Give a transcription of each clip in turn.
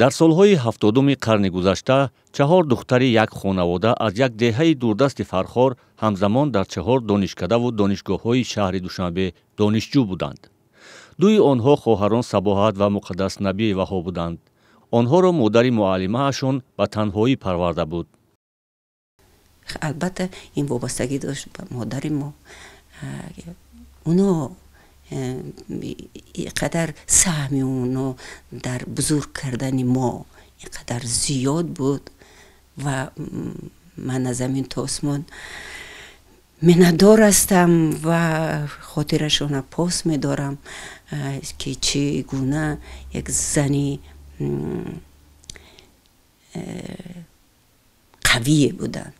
Дар солҳои 70-уми қарни гузашта 4 духтари як хонавода аз як деҳаи дурдасти Фархор ҳамзамон дар 4 донишкадаву донишгоҳҳои шаҳри Душанбе донишҷӯ буданд. Дуи онҳо хоҳарон Сабоҳат ва Муқаддас Набиеваҳо буданд. Онҳоро модари муаллимаашон ба танҳоӣ парварда буд. Албатта ин вобастагӣ дошт ба модари мо. Оно қадар саҳми оно дар бузург кардани мо ин қадар зиёд буд ва ман аз замин то осмон миннатдор ҳастам ва хотирашона пос медорам, ки чӣ гуна як зани қавие буданд.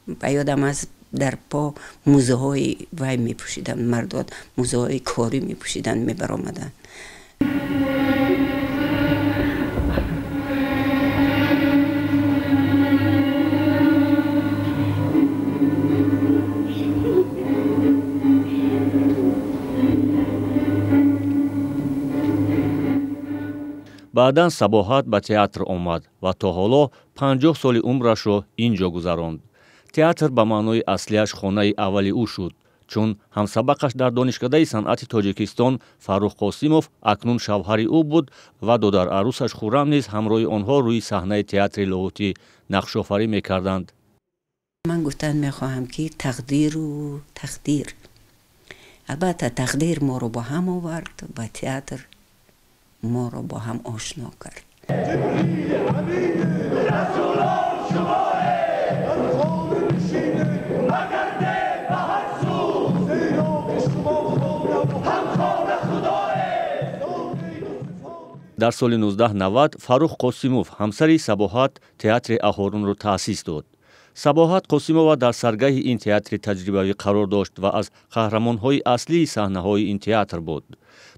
Ба ёдам аст, дар по мӯзаҳои вай мепӯшиданд, мардон мӯзаҳои корӣ мепӯшиданд, мебаромаданд. Баъдан Сабоҳат ба театр омад ва то ҳоло 50 соли умрашро ин ҷо гузаронд. Театр ба маънои аслиаш хонаи аввали ӯ шуд, чун ҳамсабақаш дар донишкадаи санъати Тоҷикистон Фаррух Қосимов акнун шавҳари ӯ буд ва додарарӯсаш Хуррам низ ҳамроҳи онҳо рӯи саҳнаи театри Лоҳутӣ нақшофарӣ мекарданд. Ман гуфтан мехоҳам, ки тақдиру тақдир, албатта тақдир моро бо ҳам овард ва театр моро бо ҳам ошно кард. Дар соли 1990 Фаррух Қосимов ҳамсари Сабоҳат театри Аҳорунро таъсис дод. Сабоҳат Қосимова дар саргаҳи ин театри таҷрибавӣ қарор дошт ва аз қаҳрамонҳои аслии саҳнаҳои ин театр буд.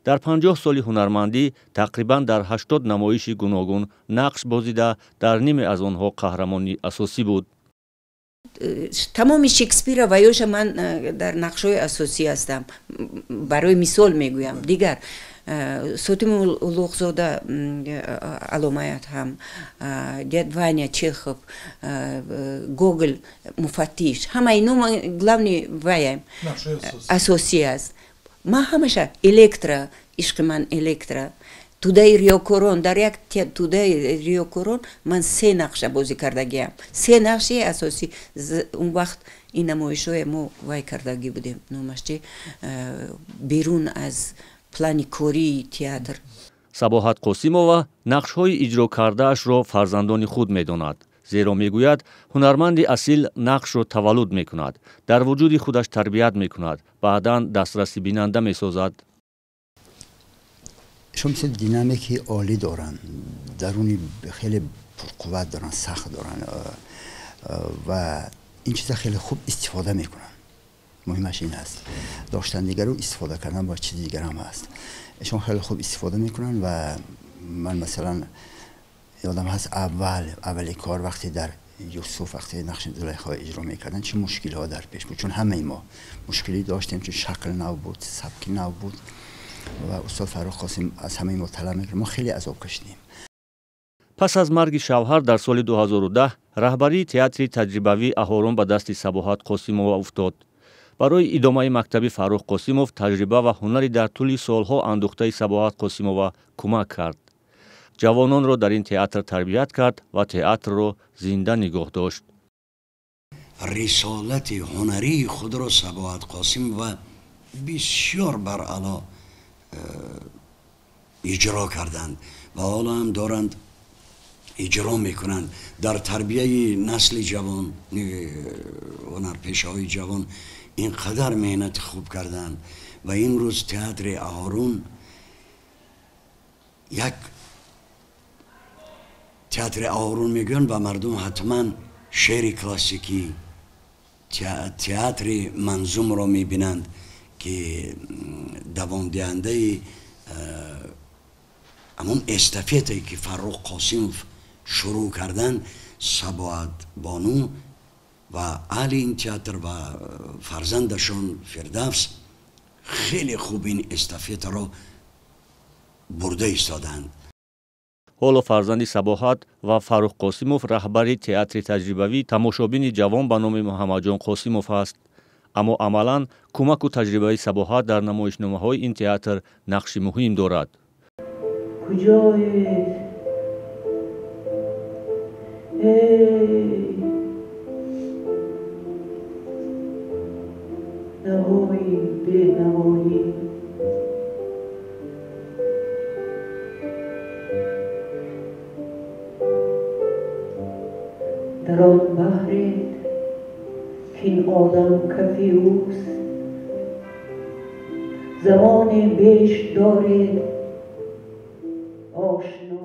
Дар 50 соли ҳунармандӣ тақрибан дар 80 намоиши гуногун нақш бозида, дар ниме аз онҳо қаҳрамони асосӣ буд. Тамоми Шекспира ва ёша ман дар нақшҳои асосӣ ҳастам. Барои мисол мегӯям. Дигар Сотим Улуғзода, Аломаят ҳам, дед Ваня Чехов, Гоголь, Муфаттиш, ҳама ино главни ваям асосӣ аст. Ман ҳамаша Электра, ишқи ман Электра, Тӯдаи риёкорон, дар як тӯдаи риёкорон ман 3 нақша бозӣ кардагиам. 3 нақши асосӣ. Он вақт ин намоишҳое мо вай кардагӣ будем, номаш чи, берун аз плани кории театр. Сабоҳат Қосимова нақшҳои иҷро кардаашро фарзандони худ медонад, зеро мегӯяд ҳунарманди асил нақшро таваллуд мекунад, дар вуҷуди худаш тарбият мекунад, баъдан дастраси бинанда месозад. Шумо мисл динамики олӣ доранд, даруни хеле пурқувват доранд, сахт доранд ва ин чиза хеле хуб истифода мекунанд. Муҳимаш ин аст, доштан дигару истифода кардан бо чизи дигар ҳам ҳаст. Эшон хеле хуб истифода мекунанд ва ман масалан ёдам ҳаст аввали кор вақте дар Юсуф вақте нақши Зулайхо иҷро мекарданд, чӣ мушкилиҳо дар пеш буд, чун ҳамаи мо мушкилӣ доштем, чун шакл нав буд, сабки нав буд ва устод Фаррух Қосим аз ҳамаи мо талаб мекард, мо хеле азоб кашидем. Пас аз марги шавҳар дар соли 2010 раҳбарии театри таҷрибавии Аҳорун ба дасти Сабоҳат Қосимова уфтод. Барои идомаи мактаби Фаррух Қосимов таҷриба ва ҳунари дар тӯли солҳо андӯхтаи Сабоҳат Қосимова кӯмак кард. Ҷавононро дар ин театр тарбият кард ва театрро зинда нигоҳ дошт. Рисолати ҳунарии худро Сабоҳат Қосимова бисёр баръало иҷро карданд ва ҳоло ҳам доранд иҷро мекунанд. Дар тарбияи насли ҷавон, ҳунарпешаҳои ҷавон ин қадар меҳнати хуб карданд ва имрӯз театри Аҳорун як театри Аҳорун мегӯянд ва мардум ҳатман шеъри классикӣ, театри манзумро мебинанд, ки давомдиҳандаи ҳамон эстафетае ки Фаррух Қосимов шурӯъ карданд, Сабоҳат бону ва аҳли ин театр ва фарзандашон Фирдавс хеле хуб ин эстафетаро бурда истоданд. Ҳоло фарзанди Сабоҳат ва Фаррух Қосимов раҳбари театри таҷрибавии тамошобини ҷавон ба номи Муҳаммадҷон Қосимов аст. Аммо амалан кӯмаку таҷрибаи Сабоҳат дар намоишномаҳои ин театр нақши муҳим дорад. Куҷоед? Эй навои бенавоӣ, дар он баҳред кин одам кафи ӯст, замоне беш доред ошно.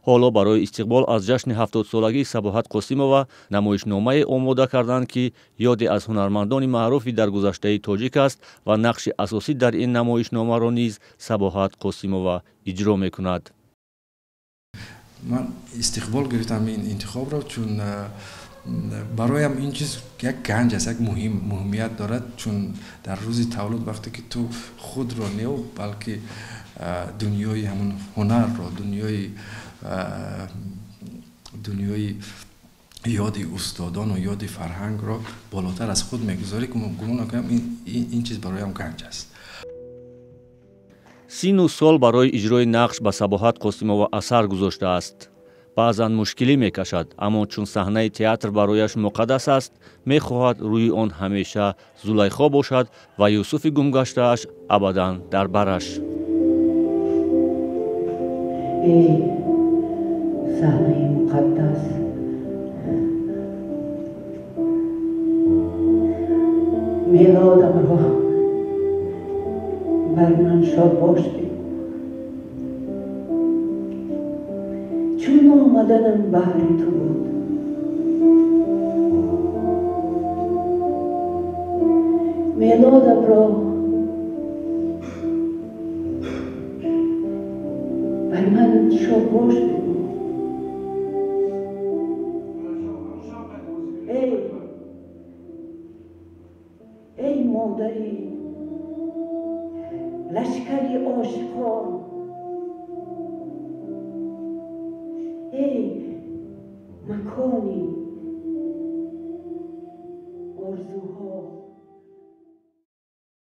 Ҳоло барои истиқбол аз ҷашни 70-солагии Сабоҳат Қосимова намоишномае омода карданд, ки ёде аз ҳунармандони маъруфи дар гузаштаи тоҷик аст ва нақши асосӣ дар ин намоишномаро низ Сабоҳат Қосимова иҷро мекунад. Ман истиқбол гирифтам ин интихобро, чун бароям ин чиз як ганҷ аст, як муҳимият дорад, чун дар рӯзи таваллуд вақте ки ту худро не, балки дунёи ҳамон ҳунарро, дунёи ёди устодону ёди фарҳангро болотар аз худ мегузорӣ, гумон мекунам ин чиз бароям ганҷ аст. Сину сол барои иҷрои нақш ба Сабоҳат Қосимова асар гузоштааст. Баъзан мушкилӣ мекашад, аммо чун саҳнаи театр барояш муқаддас аст, мехоҳад рӯи он ҳамеша Зулайхо бошад ва Юсуфи гумгаштааш абадан дар бараш. Эй саҳнаи муқаддас, мелодамро бар ман шодбош бигӯ, чун омаданам баҳри ту буд. Мелодамро бар ман шодбош бигӯ. Эй модари лашкари ошиқон, эй макони